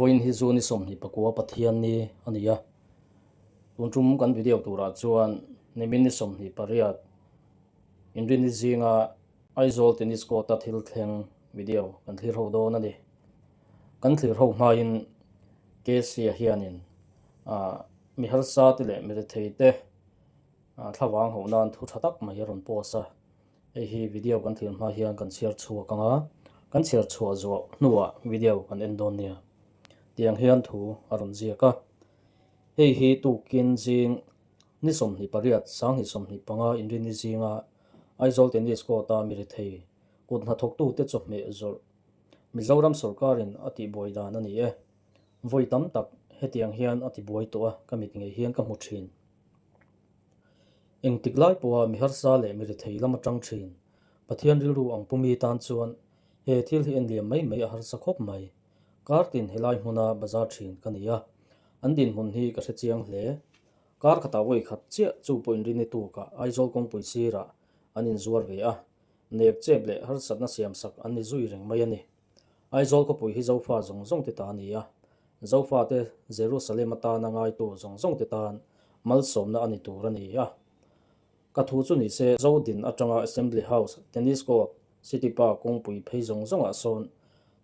Vawiin hi June 24 Pathianni a ni a, tun tum kan video turah chuan nimin ni 28 Inrinni zinga Aizawl Tennis Court-a thil thleng video kan thlir ho dawn a ni. Kan thlir ho hmain KC-a hianin mi harsa te leh mi rethei te thlavang ho nan thu tha tak mai a rawn post a. Hei hi video kan thlir hma hian kan chhiar chhuak ang a, kan chhiar chhuah zuah hnuah video kan en dawn nia. Tiang hian thu a rawn ziak a. Hei hi tukin zing ni 28 2025 Inrinni zinga Aizawl Tennis Court-a mi rethei kut hnathawktute chawhmeh zawrh Mizoram sawrkarin a tihbuai dan a ni e. Vawi tam tak hetiang hian a tibuai tawh a, ka mit ngei hian ka hmu thin. Engtik lai pawha mi harsa leh mi rethei lam atang thin, Pathian rilru ang pumi tan chuan he thil hi enliam mai mai a harsa khawp mai. Kar tin helai hmuna bazar thin ka ni a, an dinhmun hi ka hre chiang hle. Kar khatah vawi khat chiah chu pawh inrinni tukah Aizawl kawngpui sirah an inzuar ve a, nek chep leh harsatna siamsak an ni zui reng mai a ni. Aizawl khawpui hi Zofa zawng zawng te ta a ni a, Zofa te Jerusalem atana ngaitu zawng zawng te tan malsawmna a ni tur a ni a. Ka thu chu ni se, Zodin atanga Assembly House, Tennis Court, City Park kawngpui phei zawng zawngah sawn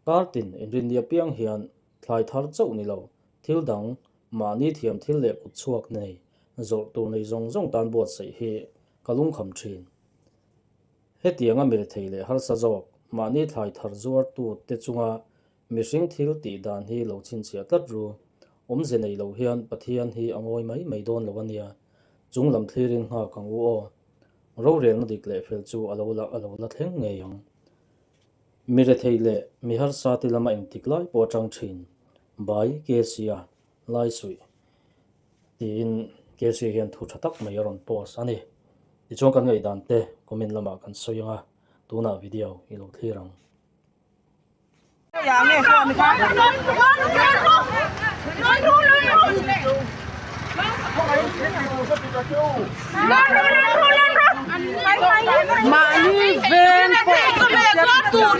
kar tin inrinni apiang hian thlai thar chauh ni lo, thil dang, mahni thiam thil leh kut chhuak nei, zawrh tur nei zawng zawng tan buatsaih hi ka lungkham thin. Hetianga mirethei leh harsa zawk, mahni thlai thar zuartute chunga mihring thil tih dan hi lo chhinchhiah tlat ru. Awmze nei lo hian Pathian hi a ngawi mai mai dawn lo a nia. Chung lam thlirin nghak ang u aw. Rorelna dik leh fel chu a lo la a lo la thleng ngei ang. Mirethei leh mi harsa te lama engtik lai pawh atang thin. By Kesia Laisuih. Tiin KC hian thu tha tak mai a rawn post a ni. Tichuan kan ngaihdan te comment lamah kan sawi ang a, tunah video i lo thlir ang. Mahni veng pawh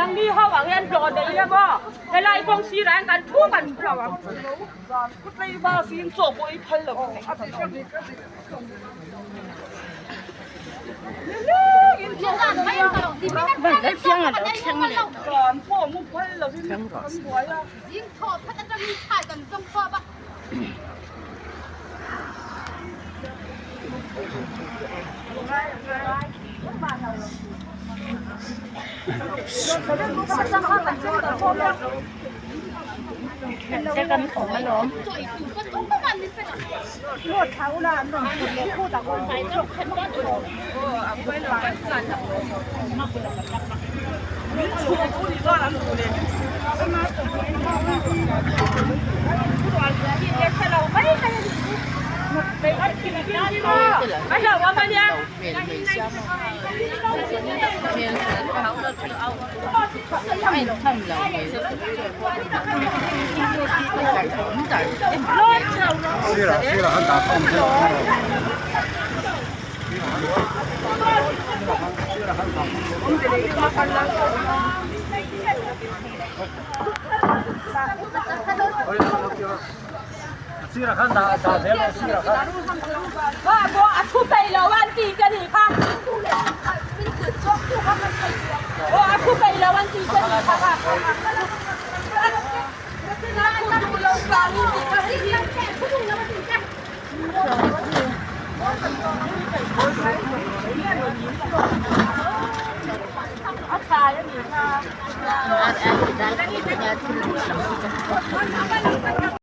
Nangni ho ah hian hlawh nei ila maw? Helai kawng sirah hian kan thu kan thu lo ang.